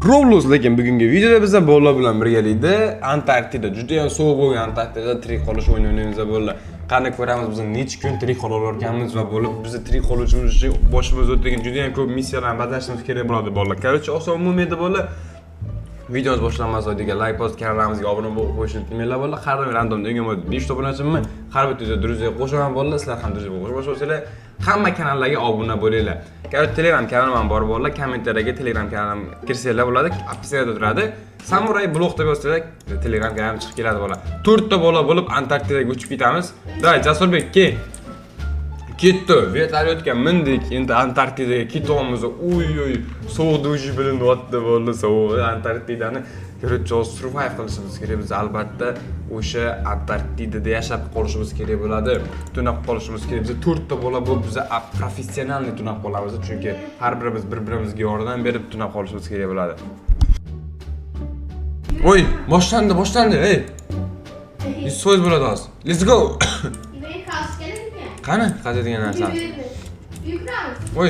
Roblox, lekin bugungi videoda biza bolalar bilan birgalikda Antarktida, juda ham sovuq bo'lgan Antarktidada tirik qolish o'yini o'ynaymiz bolalar. Qani ko'ramiz, biz necha kun tirik qola olarkanmiz va bo'lib bizni tirik qolishimiz uchun boshimiz o'tadigan juda ham ko'p missiyalarni bajarishimiz kerak bo'ladi bolalar. Короче, oson bo'lmaydi bolalar. Videomiz boshlanmas oldin layk bosib, kanalimizga obuna bo'lib qo'yishni unutmanglar bolalar. Har doim random degan 5 ta obunachimni har bitta друзья qo'shaman bolalar. Sizlar ham друзья qo'shib boshlanglar. Hamma kanallarga obuna bo'linglar. Короче, Telegram kanalim ham bor bolalar. Kommentariyaga Telegram kanalim kirsanglar bo'ladi. Описание da turadi. Samuray blog deb yozsanglar, Telegram kanalim chiqib keladi bolalar. 4 ta bola bo'lib Antarktidaga uchib ketamiz. Давай, Jasurbek, kel. Ketdi, vertolyotga mindik, endi Antarktidaga ketyapmiz. Uy uy, sovuqda уже bilinyapti bo'ldi, sovuq Antarktidani. Короче, hozir survive qilishimiz kerak. Biz albatta o'sha Antarktidada yashab qolishimiz kerak bo'ladi. Tunab qolishimiz kerak. Biz to'rtta bola bo'lib, biz профессиональный tunab qolamiz, chunki har birimiz bir-birimizga yordam berib tunab qolishimiz kerak bo'ladi. Oy, boshlandi, boshlandi, ey. 100% bo'ladi hozir. Let's go. Beni kas kerak ekan. Qani, qaziydigan narsamiz? Uy quramiz. Oy,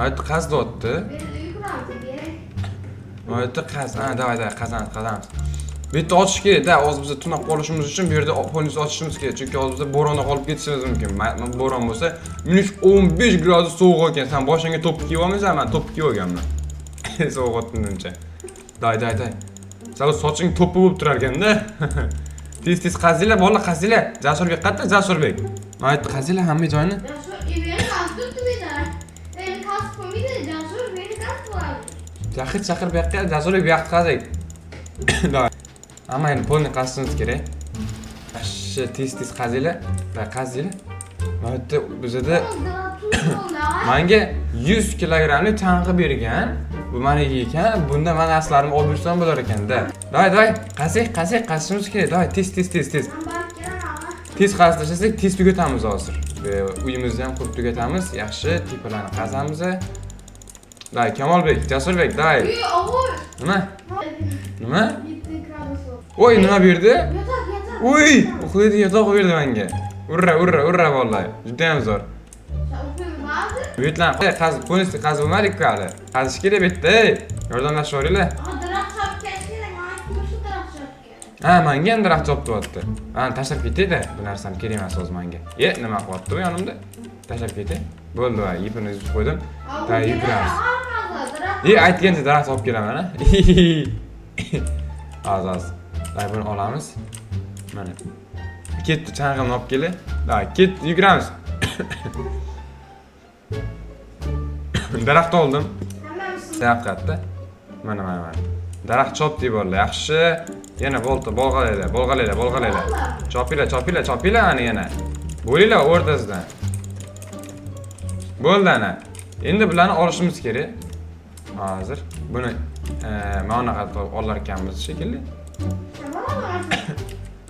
aytdi, qazyapti. Uy quramiz kerak. Aytdi, qaz. Ha, давай, давай, qazamiz, qazamiz. Bu yerda ochish kerak, da, hozir biz tunab qolishimiz uchun bu yerda полностью ochishimiz kerak, chunki hozir biz bo'ronda qolib ketishimiz mumkin. Bo'ron bo'lsa, -15 gradus sovuq ekan. Sen boshingga to'ppi kiyib olmaysan, men to'ppi kiyib olganman. Sovuq otguncha. Давай, давай, давай. San soching to'ppi bo'lib turar ekanda. Tez tez qazinglar, bolalar, qazinglar. Jasurbek qayerda? Jasurbek. Mana aytdi, qazinglar hamma joyini. Jasur beni kas tutdi meni. Beni kas qo'ymaydi, Jasur beni kas qo'yadi. Chaqir, chaqir bu yoqqa, Jasurbek, bu yoqqa qazik. Давай. Hamma endi полный qazishimiz kerak. Shu tez tez qazinglar. Va qazinglar. Mana bu yerda bizada manga 100 kilogrammlik chang'i bergan. Bu maniki ekan. Bunda man narsalarni olib yursam bo'lar ekanda. Давай, давай, qazik, qazik, qazishimiz kerak. Давай, tez, tez, tez, tez. Tez qazib tashlasak, tez tugatamiz hozir. Uyimizni ham qurib tugatamiz. Yaxshi, tepalarni qazamiz. Давай, Kamolbek, Jasurbek, давай. Uy, og'ir. Nima? Nima? 7 gradus. Oy, nima berdi? Yotoq, yotoq. Uy, uxlaydi yotoq berdi menga. Urra, urra, urra bolalar. Juda ham zo'r. Uxlaymi ba'zi? Bu yerlarni qazib, полностью qazib bo'lmadik-ku hali. Qazish kerak bu yerda, ey. Yordamlashib yuboringlar. Daraxt chopib kelish kerak, mana ko'rsa daraxt chopib kerak. Ha, manga ham daraxt choptyapti. Ha, tashlab ketay-da, bu narsam kerak emas hozir menga. E, nima qilyapti bu yonimda? Tashlab ketay. Bo'ldi, va ipini uzib qo'ydim. Ta yuguramiz. E, aytgancha daraxt olib kelaman, ha. Hozir, hozir. Давай, buni olamiz. Mana. Ketdi, chang'imni olib kelay. Давай, ketdi, yuguramiz. Daraxt oldim. Daraxt qayerda? Mana, mana, mana. Daraxt chopdik bolalar, yaxshi. Yana bolta, bolg'alanglar, bolg'alanglar, bolg'alanglar. Chopinglar, chopinglar, chopinglar ana yana. Bo'linglar o'rtasidan. Bo'ldi ana. Endi bularni olishimiz kerak. Hozir buni mana bunaqa qilib olar ekanmiz shekilli.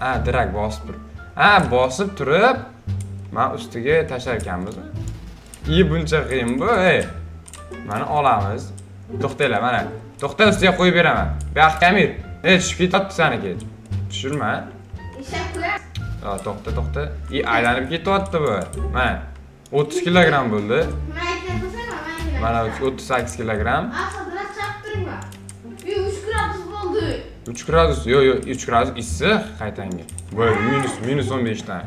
Ha, drag bosib turib. Ha, bosib turib, mana ustiga tashlar ekanmiz. I, buncha qiyin bu, ey. Mana olamiz. To'xtanglar, mana. To'xta, ustiga qo'yib beraman. Bu yoqqa Amir. Ey, tushib ketyapti saniki. Tushirma. Ishlab qo'yamiz. Ha, to'xta, to'xta. I, aylanib ketyapti bu. Mana. 30 kilogramm bo'ldi. Mana 38 kilogramm. Asa daraxt chopib turinglar. Uy, 3 gradus bo'ldi. 3 gradus, yo'q, yo'q, 3 gradus issiq qaytanga. Voy, minus 15 dan.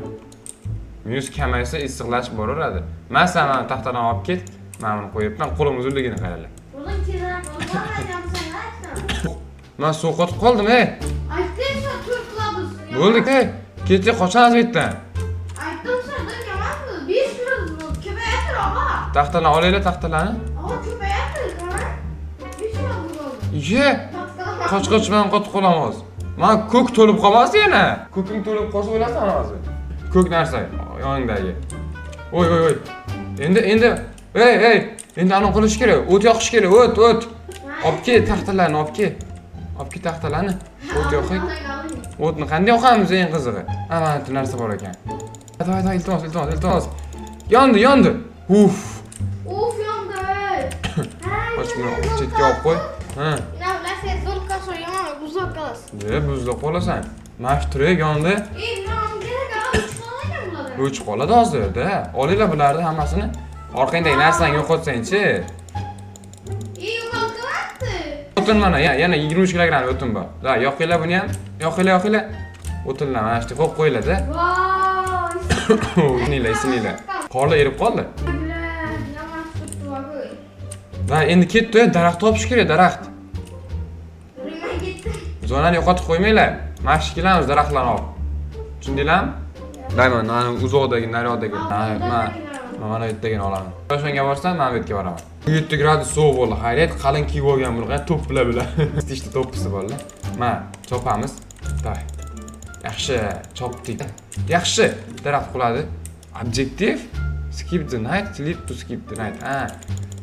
Minus kamaysa issiqlashib boraveradi. Masalan, mana taxtadan olib ket. Mana buni qo'yibman, qo'lim uzunligini qaranglar. O'zing tezroq bo'lmaysan, aytdim. Man sovqotib qoldim, ey. Aytdim, sen 4 gradus. Bo'ldi, ey. Ketdik, qochamiz bu yerdan. Aytdim, sen emasmi? 5 gradus bo'ldi. Ko'payapti, og'a. Taxtalarni olinglar, taxtalarni. Og'a, ko'payapti, qara. 5 gradus bo'ldi. Ye, qoch, qoch, man qotib qolaman hozir. Man ko'k to'lib qolmas yana. Ko'king to'lib qolsa o'lasan hozir. Ko'k narsa yoningdagi. Oy, oy, oy. Endi, endi, ey, ey, endi anaqa qilish kerak. O't yoqish kerak, o't, o't. Olib kel taxtalarni, olib kel. Olib kel taxtalarni. O't yoqing. O'tni qanday yoqamiz eng qizig'i? Ha, mana bitta narsa bor ekan. Давай, давай, iltimos, iltimos, iltimos. Yondi, yondi. Uf. Uf, yondi. Och, buni chetga olib qo'y. Ha. Buzlab qolasiz. De, buzlab qolasan. Mana shu turak yondi. Ey, nima kerak, og'a, o'chib qoladi bular. O'chib qoladi hozir-da. Olinglar bularni hammasini. Orqangdagi narsani yo'qotsang-chi. Ey, yo'qolib qolyapti. O'tin mana, yana 23 kilogramm o'tin bor. Da, yoqinglar buni ham. Yoqinglar, yoqinglar. O'tinlar mana shu qo'yib qo'yiladi. Voy. Isininglar, isininglar. Qorlar erib qoldi. Bilan, yomon turibdi voy. Va endi ketdi, daraxt topish kerak, daraxt. Nima ketdi? Zonani yo'qotib qo'ymanglar. Mana shu kelamiz daraxtlarni olib. Tushundinglarmi? Dayman, mana uzoqdagi, naryoqdagi. Man mana bu yerdagini olaman. O'shanga borsam, men bu yerga boraman. 7 gradus sovuq bo'ldi. Xayriyat, qalin kiyib olgan bunaqa to'plar bilan. Isitishda to'ppisi bo'ldi. Mana, chopamiz. Давай. Yaxshi, chopdik. Yaxshi, daraxt quladi. Objective skip the night, sleep to skip the night. Ha.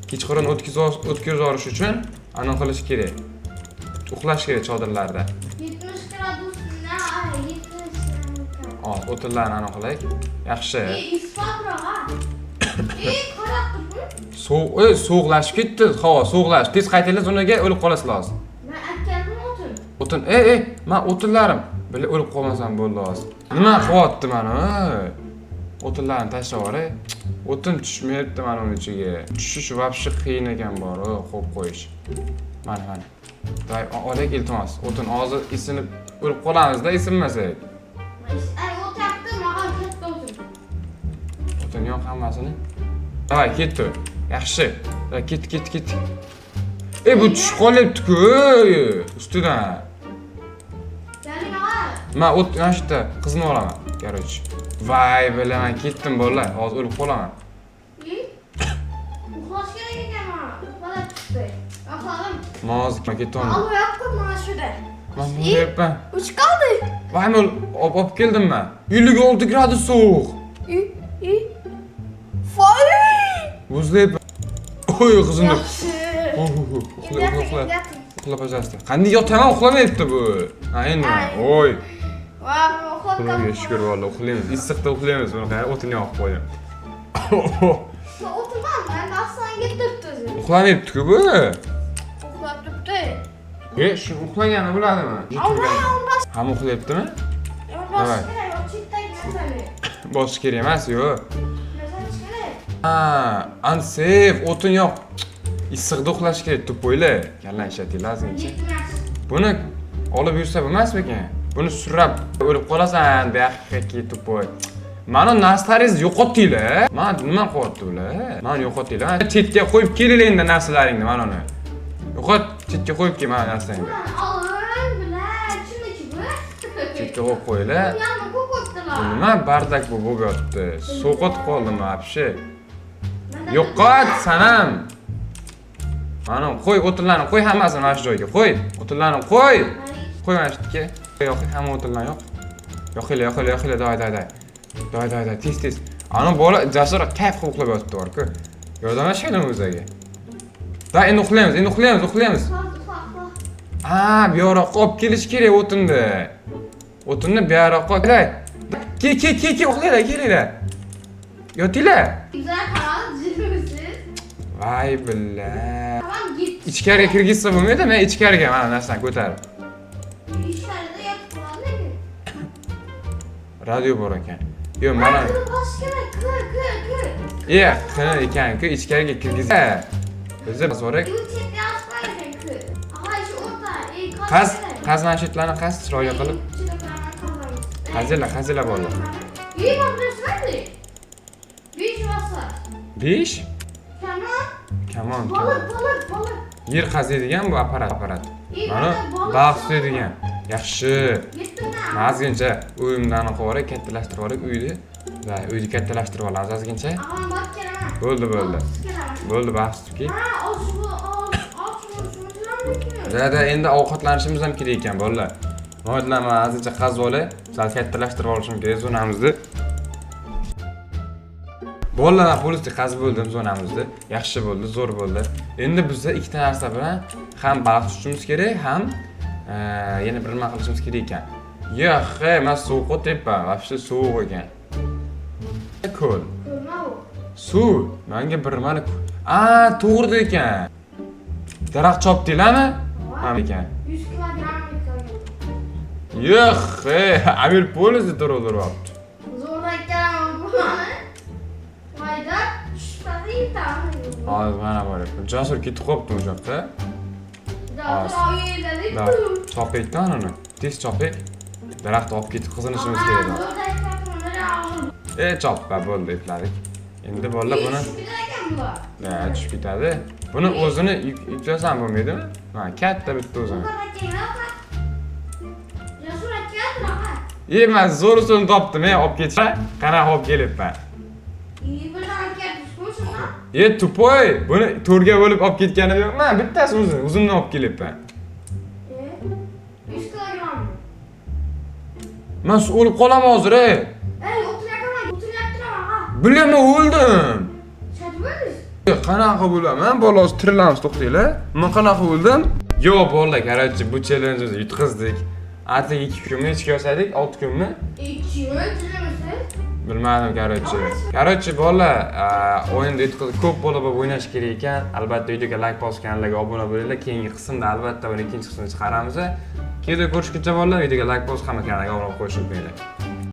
Kechqurun o'tkazib yuborish uchun anaqa qilish kerak. Uxlash kerak chodirlarda. 70 gradus na 70. Hop, o'tinlarni anaqa qilaylik. Yaxshi. Ey, ispatroq ha. Ey, qarab turibmi? Sovuq, ey, sovuqlashib ketdi. Havo sovuqlashib. Tez qaytinglar, zonaga o'lib qolasizlar hozir. Men aytgandim o'tin. O'tin, ey, ey, men o'tinlarim. Bila o'lib qolmasam bo'ldi hozir. Nima qilyapti mani? Ey? O'tinlarni tashlab yuboray. O'tin tushmayapti mana uni ichiga. Tushish вообще qiyin ekan bor, qo'yib qo'yish. Mana, mana. Давай, olaylik iltimos. O'tin hozir isinib o'lib qolamizda isinmasak. Ay, o'tyapti, ma'an katta o'tin. O'tin yo'q hammasini. Давай, ketdi. Yaxshi. Давай, ket, ket, ket. Ey, bu tushib qolyapti-ku, ustidan. Ya'ni ma'an. Man o't mana shu yerda qizni olaman, короче. Vay, bilaman, ketdim bolalar, hozir o'lib qolaman. Ey, uxlash kerak ekan mana. Uxlab chiqdi. Uxladim. Man hozir ketyapman. Al yo'q mana shunda. Man bo'lyapman. Uch qoldi. Voy, men olib keldim man. 56 gradus sovuq. I, i. Voy! Muzlayapman. Oy, qizimni. Yaxshi. Uxla, uxla, uxla. Yating. Uxla, пожалуйста. Qanday yotaman, uxlamayapti bu. Ha, endi. Ay. Oy. Va, uxlab Xudoga qoldim. shukur vallohi, uxlaymiz. Issiqda uxlaymiz. Buni qara, o'tini yoqib qo'ydim. O'tirman, men ostonga turibdi o'zi. Uxlamayapti-ku bu. Uxlab turibdi. E, shu uxlagani biladimi? Olmay, olmas. Hamma uxlayaptimi? Bosish kerak, o chetdagi narsani. Bosish kerak emas, yo'q. Narsani kerak. Ha, unsafe, o'tin yo'q. Issiqda uxlash kerak, тупой lar. Kallani ishlatinglar ozgincha. Yetmas. Buni olib yursa bo'lmasmikan? Buni surab o'lib qolasan, buyoqqa тупой. Mani narsalaringizni yo'qotdinglar. Man nima qilyapti ular? Mani yo'qotdinglar. Chetga qo'yib kelinglar endi narsalaringni, mana uni. Yo'qot, chetga qo'yib kel mana narsangni. Olin bilan, shuniki bu. Chetga qo'yib qo'yinglar. Yangi ko'p qo'yibdilar. Bu nima бардак bu bo'lib yotdi? Sovqotib qoldim вообще. Yo'qot sanam. Mana qo'y o'tinlarni, qo'y hammasini mana shu joyga qo'y. O'tinlarni qo'y. Qo'y mana shu yerga. Yo'q, hamma o'tinlarni yo'q. Yoqinglar, yoqinglar, yoqinglar, давай, давай, давай. Давай, давай, давай, tez, tez. Ana bola Jasur kayf qilib uxlab yotibdi bor-ku. Yordamlashaylikmi o'ziga? Да, endi uxlaymiz, endi uxlaymiz, uxlaymiz. A, bu yoqqa olib kelish kerak o'tinni. O'tinni bu yoqqa. Kel, kel, kel, kel, uxlanglar, kelinglar. Yotinglar. Güzel qaradi, jimisiz. Voy billa. Tamam git. Ichkariga kirgizsa bo'lmaydi, men ichkariga mana narsani ko'tarib. İçeride yatıp qoladi lekin. Radio bor ekan. Yo'q, mana Kir bosish kerak, kir, kir, kir. E, qani ekan-ku, ichkariga kirgizsa. O'zi zo'rak. Bu chetga yozib qo'ygan kir. Aha, shu o'rta. Ey, Qaz, qaz mana shu yerlarni qaz chiroyli qilib. Qazila, qazila bolalar. Ey, mana bu 5 masa. 5? Kamon. Kamon, Baliq, kamon. baliq, baliq. Yer qaziydigan bu apparat, apparat. Ey, Mana baliq baliq tutadigan. Yaxshi. Yetdim. Man ozgincha uyimdan qilib yuboray, kattalashtirib olay uyni. Va uyni kattalashtirib olamiz ozgincha. Ag'am bot kelaman. Bo'ldi, bo'ldi. Kelaman. Bo'ldi, baliq tutib kel. Ha, osh bu, osh, osh bu, Да, да, endi ovqatlanishimiz ham kerak ekan, bolalar. Mo'ylar man ozgincha qazib olay, sal kattalashtirib olishim kerak zonamizni. Bolalar, man полностью qazib bo'ldim zonamizni. Yaxshi bo'ldi, zo'r bo'ldi. Endi bizda ikkita narsa bilan ham baliq tutishimiz kerak, ham yana bir nima qilishimiz kerak ekan. Yo'q, he, man sovuq o'tyapman, вообще sovuq ekan. Ko'l. Ko'rma u. Suv. Menga bir nimani. A, to'g'ri ekan. Daraxt chopdinglarmi? Ha, ekan. 100 kilogramm ekan. Yo'q, he, Amir полностью to'g'ri o'ldiryapti. Zo'rlab kelaman buni. Mayda tushmadi yetadi. Hozir mana boryapman. Jasur ketib qolibdi o'sha yoqqa. Da Da, chopayikdan uni. Tez chopayik. Daraxt olib ketib qizinishimiz kerak. E, choppa bo'ldi, epladik. Endi bolalar buni Ha, tushib ketadi. Buni o'zini yuklasam bo'lmaydimi? Ha, katta bitta o'zini. E, men zo'r usulni topdim, e, olib ketish. Qanaqa olib kelyapman? E, тупой, buni to'rga bo'lib olib ketganim yo'q. Men bittasi o'zini, uzunni olib kelyapman. 100 kilogramm. Men o'lib qolaman hozir, ey. Ey, o'tiryapman, o'tiryaptiraman, ha. Bilaman, o'ldim. Shatib o'ldingiz? Qanaqa bo'laman? Bola hozir tirilamiz, to'xtanglar. Men qanaqa o'ldim? Yo'q, bolalar, короче, bu challenge'imizni yutqizdik. Atigi 2 kunmi ichga yashadik, 6 kunmi? 2 kun tirilmisiz? Bilmadim, короче. Короче, bolalar, o'yinda yutqizdik. Ko'p bola bo'lib o'ynash kerak ekan. Albatta videoga like bosganlarga obuna bo'linglar. Keyingi qismda albatta buni ikkinchi qismini chiqaramiz. Keyingi ko'rishguncha bolalar, videoga like bosib, hamma kanalga obuna qo'yishni unutmanglar.